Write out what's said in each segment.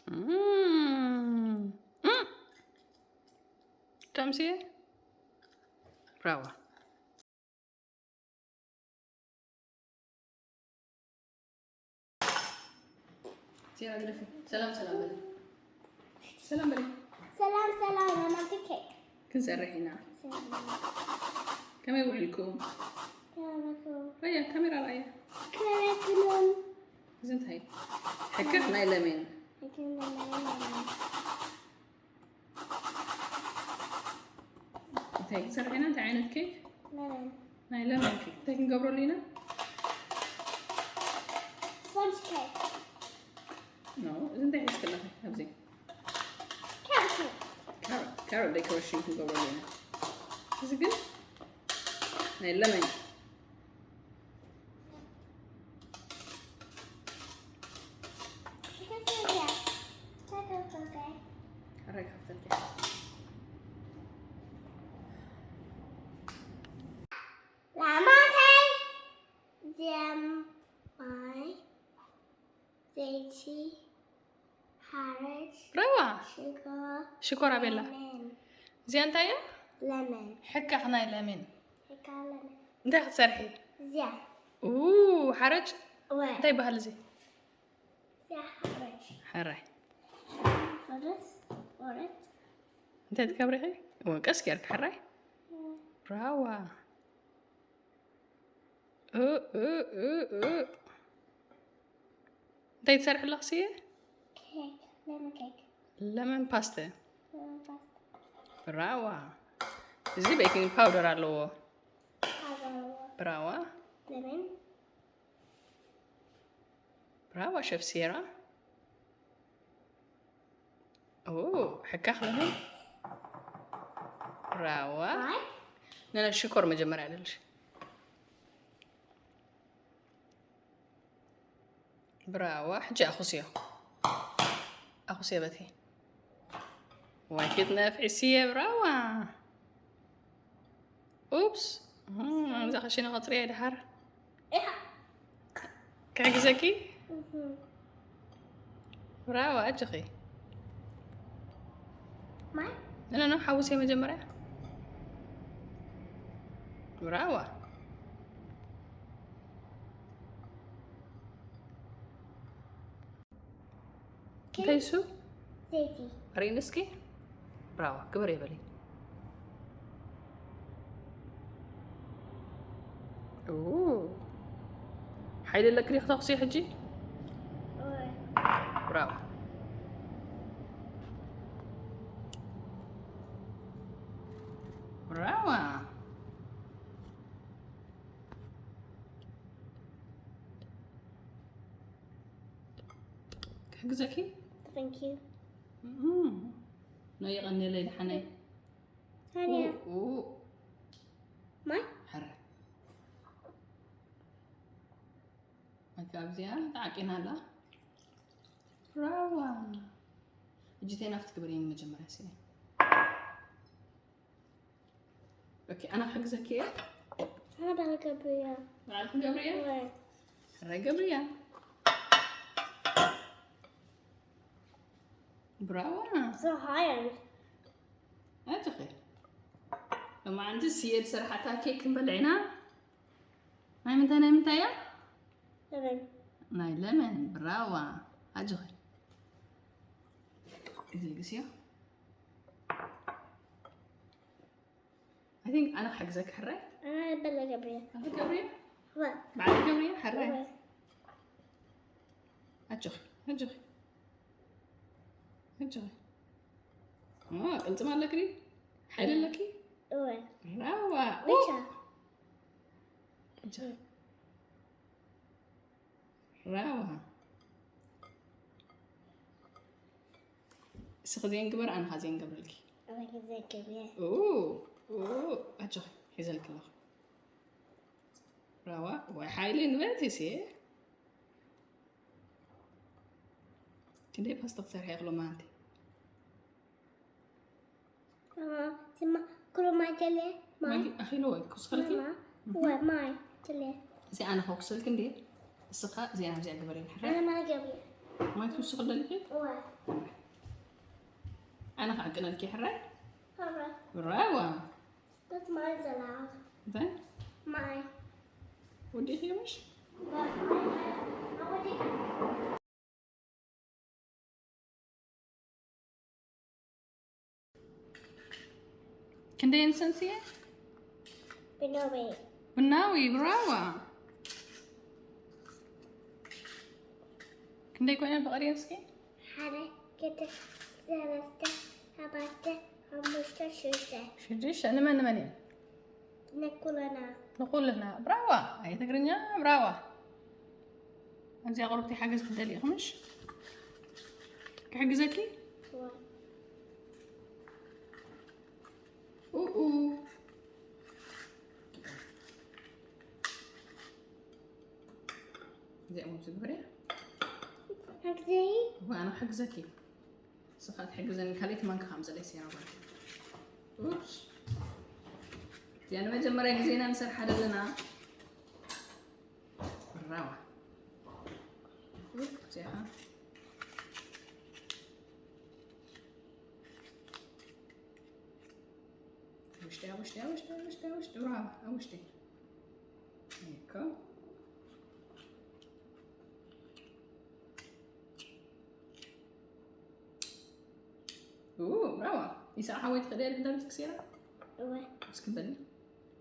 እም፣ እም። ጥዑም ስየ? ብራዋ። ዜና ግደፊ። ሰላም፣ ሰላም በሊ። ሰላም በሊ። ሰላም፣ ሰላም፣ ሮማንቲክ ኬክ። ክንሰርሕ ኢና። ሰላም። ከመይ ውዒልኩም? ከመይ ውዒልኩም? ረያ፣ ካሜራ ረያ። ከመይ ውዒልኩም? እዚ እንታይ? ሕክኽ ናይ ለሜን። ሕክኽ ናይ ለሜን። እንታይ ክንሰርሕ ኢና? እንታይ ዓይነት ኬክ? ለመን። ናይ ለመን ኬክ። እንታይ ክንገብረሉ ኢና? ስፖንጅ ኬክ። ኖ፣ እዚ እንታይ ሒዝክለኺ ኣብዚ? ካሮት። ካሮት፣ ካሮት ዴኮሬሽን ክንገብረሉ ኢና። እዚ ግን ናይ ለመን። ሕራይ ክኸፍተልኪ። ላማተይ እዚኦም ማይ፣ ዘይቲ፣ ሓረጭ፣ ረዋ። ሽኮር፣ ሽኮር ኣቤላ። ለመን። እዚኣ እንታይ እያ? ለመን። ሕካኽ ናይ ለመን። ሕካኽ ለመን። እንታይ ክትሰርሒ? እዚኣ። ኡ፣ ሓረጭ? እወ። እንታይ ይበሃል እዚ? እዚኣ ሓረጭ። ሕራይ። ፈረስ፣ ቆረጥ። እንታይ ትገብሪ ኢኺ? እወ፣ ቀስ ጌርካ ሕራይ። እወ። ብራዋ። እ፣ እ፣ እ፣ እ። እንታይ ትሰርሒ ኣለኺ ስየ? ኬክ፣ ለመን ኬክ። ለመን ፓስተ። ለመን ፓስተ። ብራዋ። እዚ ቤኪንግ ፓውደር ኣለዎ። ኣለዎ። ብራዋ። ለመን። ብራዋ ሸፍ ሲየራ። ኦ፣ ሕካኽ ለመን። ብራዋ። ማይ። ነነ ሽኮር መጀመርያ ኣለልሽ። ብራዋ፣ ሕጂ ኣኹስዮ። ኣኹስዮ በቲ። ዋይ፣ ኪድ ነፍዒ ስየ፣ ብራዋ። ኡፕስ። እም፣ እዛ ክሽነ ቐጽርያ ድሓር። ኢኻ። ክሕግዘኪ? እህ። ብራዋ፣ ኣጆኺ። ማይ? ኖ፣ ኖ፣ ኖ፣ ሓውስየ መጀመርያ። ብራዋ። እንታይ እሱ? ዘይቲ። ርእይኒ እስኪ። ብራዋ፣ ግበር የበለይ። ኡ። ሓይሊ ኣለክሪ ክተኹሲ ሕጂ? ኦይ። ብራዋ። ብራዋ። ክሕግዘኪ? Thank you። እም። ኖ፣ የቐንየለይ ደሓነይ። ሃንያ። ኡ፣ ኡ። ማይ? ሕረ። ማይ ካብዚኣ ተዓቂና ኣላ። ብራዋ። ሕጂ ቴናፍ ትግበርየኒ መጀመርያ ስለ። ኦኬ፣ ኣነ ክሕግዘኪ እየ። ኣነ ባዕለይ ክገብር እየ። ባዕልኪ ትገብሪ እየ? ወይ። ሕራይ ገብርያ። ብራዋ። So hard። ኣጆኺ። ሎማዓንቲ ስየ ዝሰርሓታ ኬክ ክንበልዕ ኢና። ናይ ምንታይ፣ ናይ ምንታይ እያ? ለመን። ናይ ለመን። ብራዋ። ኣጆኺ። እዚ ግስዮ። I think ኣነ ክሕግዘኪ ሕራይ። ኣነ በለ ገብርኤል። ኣነ ገብርኤል? ወ። በዓል ገብርኤል ሕራይ። ወ። ኣጆኺ፣ ኣጆኺ። ኣጆኺ። ኦ፣ ቅልጽም ኣለኪ ድዩ? ሓይሊ ኣለኪ? እወ። ብራዋ። ብቻ። ኣጆኺ። ብራዋ። እስኺ ዜን ግበር፣ ኣነ ኸኣ ዜን ገብረልኪ። ኣነ ዜን ገብረ። ኦ፣ ኦ፣ ኣጆኺ፣ ሒዘልኪ ኣለኹ። ብራዋ፣ ወይ ሓይሊ ንበል ቴሴ። ክንደይ ፓስታ ክሰርሐ እየ ክሎ ማንቲ? እ፣ ስማ-፣ ኩሉ ማይ ተልየ፣ ማይ። ማይ ኣኺሎ ወይ ክስኸልኪ? ማማ፣ እህ። ወ-፣ ማይ ተልየ። እዚ ኣነ ከኩሰልኪ እንዴ? እስኻ እዚኣ ናብዚኣ ግበሪ፣ ሕራይ? ኣነ ማይ ገብሪ። ማይ ትውስኽ ደሊኺ? እወ። ኣነ ክዕቅነልኪ ሕራይ? ኧረ። ብራዋ። ደስ ማይ ዘላ። እንታይ? ማይ። ወዲኺ ምሽ? ክንደይ እንሰንስየ? ብኖቤ። ቡናዊ፣ ብራዋ። ክንደይ ኮይነን ፍቐድየን እስኪ? ሓደ፣ ክልተ፣ ሰለስተ፣ ኣርባዕተ፣ ሓሙሽተ፣ ሽዱሽተ። ሽዱሽተ። ንመን ንመን እየን? ንኩለና። ንኹልና። ብራዋ። ኣይ ትግርኛ፣ ብራዋ። ኣብዚኣ ቁርብቲ ሓገዝ ክትደሊ ኢኹ ምሽ? ክሕግዘኪ? እወ። ኡኡ። እዚኣ ሞት ዝግበረ? ሓግዘይ። እወ፣ ኣነ ክሕግዘኪ። ንስኻ ትሕግዘኒ፣ ካልኣይቲ ማንካ ከም ዘለይ ሴራ ማለት እዩ። ኡፕስ። እዚኣ ንመጀመርያ ግዜና ንሰርሓ ዘለና። ብራዋ። ኡፕ፣ እዚኣ ኸ? ውሽጢ፣ ውሽጢ፣ ውሽጢ፣ ውሽጢ፣ ውሽጢ፣ ብራዋ፣ ውሽጢ። እኮ። ኡ፣ ብራዋ። ኢሳቅ ሓወይ ትኽእሊ ዲኺ ክዳን ትክስራ? እወ። እስኪ በሊ።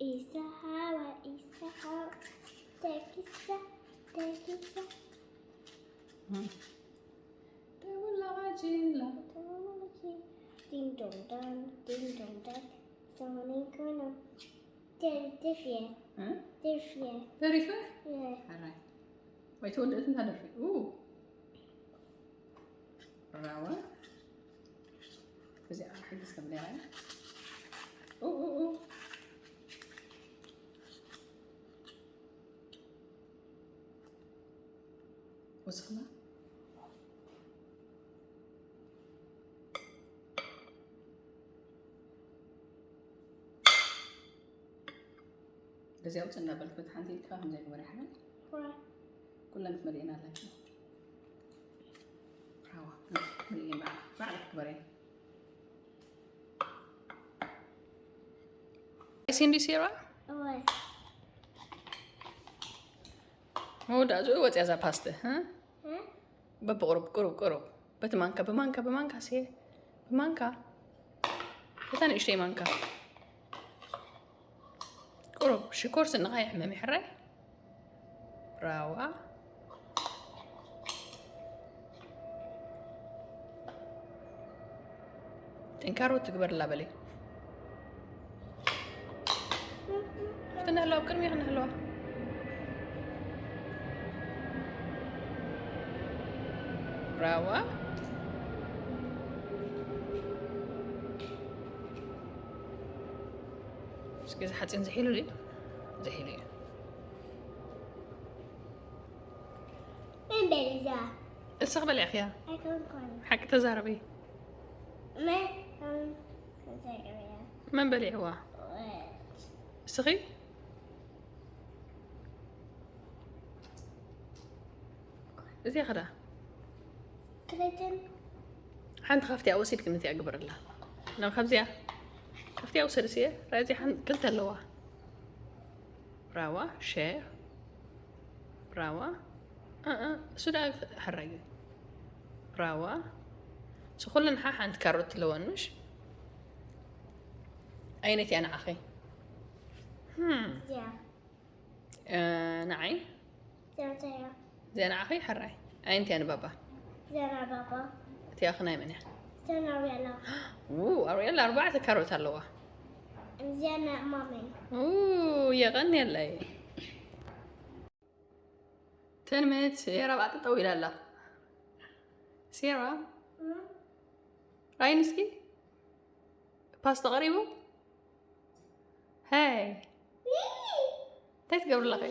ኢሳሃዋ፣ ኢሳሃዋ፣ ተኪሳ፣ ተኪሳ። እም። ደውላ ቃጂላ። ተወልጂ። ዲንግ ዶንግ ዳንግ፣ ዲንግ ዶንግ ዳንግ። ሰሙነይ ኮይኖም። ደር-፣ ደርፍየ፣ እ? ደርፍየ። ደሪፈ? የ-፣ ሕራይ። ወይ ተወልደት እንታ ደርፊ? ኡ። ብራዋ። እዚኣ ሕግዝ ተብለያ። ኡ፣ ኡ፣ ኡ። ወስኽና። በዚያ ውጭ እንዳበልኩ በቲ ሓንቲ ኢድካ ከም ዘይግበር ይሓል። ኩራ። ኩለን ክትመልእና ኣለኪ። ብራዋ። መሊእን ባዕላ፣ ባዕላ ክትግበረን። ሲንዲ ሴራ? እወ። መወዳእትኡ ወፅያ እዛ ፓስተ፣ እ? እ? በብቁሩብ፣ ቁሩብ፣ ቁሩብ። በቲ ማንካ፣ ብማንካ፣ ብማንካ፣ ሴ፣ ብማንካ። እታ ንእሽተይ ማንካ። ቁሩብ፣ ሽኮር ስንኻ ይሕመም፣ ይሕራይ። ብራዋ። ጠንካሮ ትግበር ላበለይ። ክንህለዋ፣ ኣብ ቅድሚ ክንህለዋ። ብራዋ። እስኪ እዚ ሓፂን ዝሒሉ ድዩ? ዝሒሉ እዩ። መን በሊዛ? እስኺ በሊዕኽያ? ኣይኮንኩን። ሓቂ ተዛረቢ። መን፣ እም፣ ተዛረብያ? መን በሊዕዋ? ወ-፣ እስኺ? እዚኣ ኸዳ? ክልተን። ሓንቲ ካብቲኣ ወሲድኪ ነቲኣ ግበርላ። ናብ ካብዚኣ። ካብቲኣ ውሰድ እስየ። ራዚ ሓን-፣ ክልተ ኣለዋ። ብራዋ፣ ሸር። ብራዋ። እ፣ እ፣ እሱ ደኣ ሕራይ እዩ። ብራዋ። እሱ ኩለን ሓ-፣ ሓንቲ ካሮት ኣለወን፣ ምሽ? ኣይነት እያ ንዓኺ? ህም። እዚኣ። እ፣ ንዓይ? እዚኣ እንታይ እያ? እዚኣ ንዓኺ ሕራይ። ኣይነት እያ ንባባ? እዚኣ ናይ ባባ። እቲኣኺ ናይ መን እያ? እዚኣ ናይ ኣርየላ። ው፣ ኣርየላ ኣርባዕተ ካሮት ኣለዋ። እዚኣ ናይ ማመይ። ው፣ የቐንየለይ። ተንመት ሴራ ኣብኣ ጠጠው ኢላ ኣላ። ሴራ፣ እም? ራይን እስኪ። ፓስታ ቀሪቡ። ሄይ፣ እንታይ ትገብሪ ኣለኺ?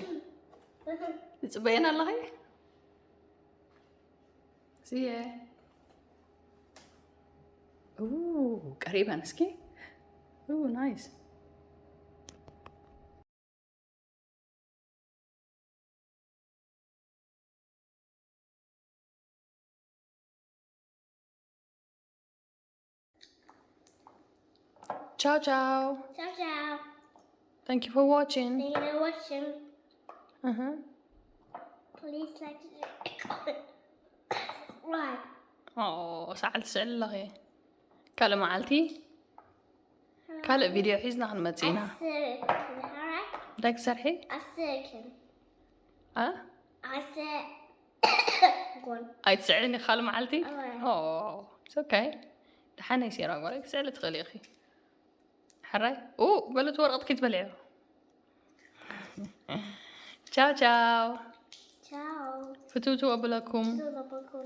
ትጽበየን ኣለኺ? ስየ። ኡ፣ ቀሪበን እስኪ። ኡ፣ ናይስ። Ciao, ciao. Ciao, ciao. Thank you for watching. Thank you for watching. Uh-huh. Please like, subscribe. ኦ፣ ሰዓል ትስዕል ኣለኺ። ካልእ መዓልቲ ካልእ ቪድዮ ሒዝና ክንመጽእ ኢና። Assyrian. Alright? እንታይ ክሰርሒ? Assyrian. ኣ Assyrian. ኣይትስዕልን ኢኺ ካልእ መዓልቲ? ኣዋይ። ኦ፣ it's okay። ደሓነይ ሴራ ጓለይ ክትስዕሊ ትኽእሊ ኢኺ። ሕራይ ኡ በለት ወረቐት ክትበልዕዮ። ቻው ቻው። Ciao. ፍትውትው ኣበለኩም። Tudo bom com